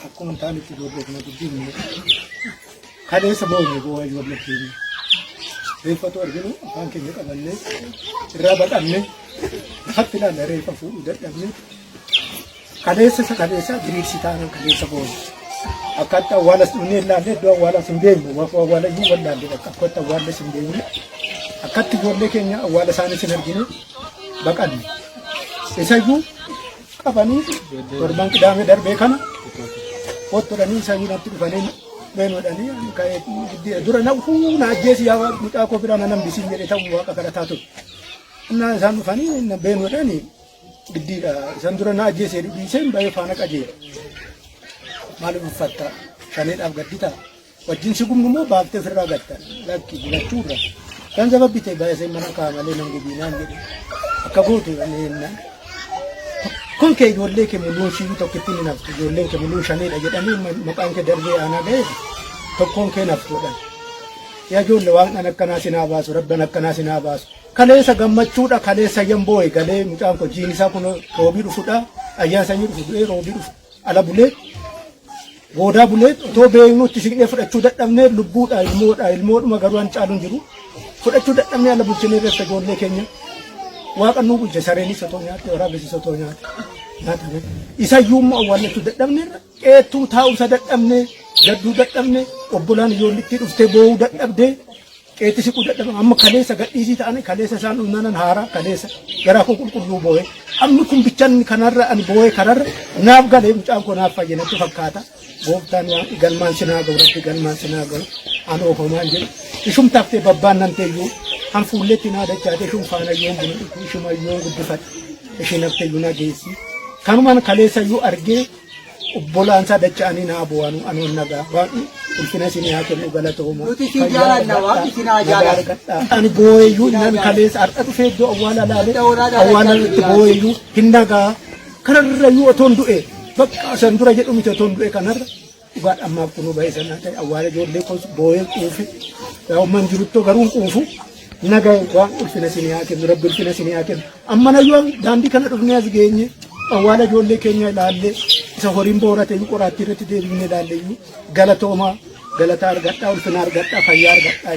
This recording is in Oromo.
Akkuma hin taanetti ijoollee kana guddifne. Kaleessa boonye boo'a ijoollee keenya. Reeffatu arginu afaan keenya qabannee irraa baqanne lafatti ilaalla reeffa fuudhuu dadhabne. Kaleessa isa kaleessa diriirsi taanaan kaleessa boonye. Akkatti awwaalas dhufnee ilaalle iddoo awwaalas hin beeknu wafu awwaala iyyuu wallaalle bakka akkatti awwaalles hin beeknu. Akkatti ijoollee keenya awwaala isaanis hin arginu baqanne. Isayyuu qabanii torban qidaamee darbee kana kottu dhanii isayyuu natti dhufanii beenuudhanii ka'ee dura na huu na ajjeesi yaa mucaa koo biraa na nambisiin jedhee ta'uu waaqa kadhataa ture. Innaa isaan dhufanii na beenuudhanii giddiidha. Isaan dura na ajjeesee dhiiseen baay'ee faana qajeela. Maaliif uffatta? Shaneedhaaf gadditaa? Wajjin si gubnu immoo baaftee ofirraa gatta. Lakki gubachuurra. Ganzaba bitee baay'ee mana kaa malee nan gubiinaan jedhe. Akka gootu jennaan. Tokkoon kee ijoollee kee muluun shiyyuu tokkitti ni naftu. Ijoolleen kee muluun shaneedha jedhanii maqaan kee darbee aanaa ga'eef tokkoon kee naftuudhaan. Yaa ijoollee waan an akkanaa sinaa baasu rabban akkanaa sinaa baasu. Kaleessa gammachuudha kaleessa yan boo'e galee mucaan koo jiin isaa kun roobii dhufudha. Ayyaan sanyii dhufu du'ee roobii dhufu ala bulee boodaa bulee otoo beeknu itti siqnee fudhachuu dadhabnee lubbuudha ilmoodha ilmoodhuma garuu an caalu hin jiru. Fudhachuu dadhabnee ala bulchinee reeffa ijoollee keenya. Waaqa nuu bulche sareenis otoo nyaatte waraabessis otoo nyaate nyaatame. Isayyuu immoo awwaallachuu dadhabneerra qeettuu taa'umsa dadhabnee gadduu dadhabnee obbolaan ijoollitti dhuftee boo'uu dadhabdee qeetti siquu dadhaban amma kaleessa gadhiisii ta'anii kaleessa isaan dhumnanan haaraa kaleessa garaa koo qulqulluu boo'e amni kun bichaan kanarra ani boo'e kanarra naaf galee mucaan koo naaf fayye natti fakkaata gooftaan waan galmaan sinaa ga'u rabbi galmaan sinaa ga'u anoo homaan jedhu ishum taftee babbaan nan teeyyuu han fuulleetti naa dachaate ishum faana yoon buna dhufu ishuma yoon guddifadhe isheen hafteeyyuu na geessi kanumaan kaleessa iyyuu argee obbolaan isaa dacha'anii naa bu'anu anuun nagaa waaqni ulfina isinii haa kennu galatooma. Nuti isin jaalanna, waaqni isin haa jaalatu. Ani boo'eeyyuu nan kaleessa har'a dhufee iddoo awwaala laale awwaala irratti boo'eeyyuu hin nagaa kanarra iyyuu otoon du'e bakka san dura jedhu miti otoon du'e kanarra dhugaadha ammaaf kunuu ba'ee sanaa ta'e awwaala ijoollee koos boo'ee quufe yaa umman jiruttoo garuu hin quufu nagaye waan ulfina isinii haa kennu rabbi ulfina isinii haa kennu amma nayyoo daandii kana dhufnee as geenye awwaala ijoollee keenya ilaallee isa horiin boorate iyyuu qoraattii irratti deebifnee ilaalle iyyuu galatoomaa galata argadhaa ulfina argadhaa fayyaa argadhaa.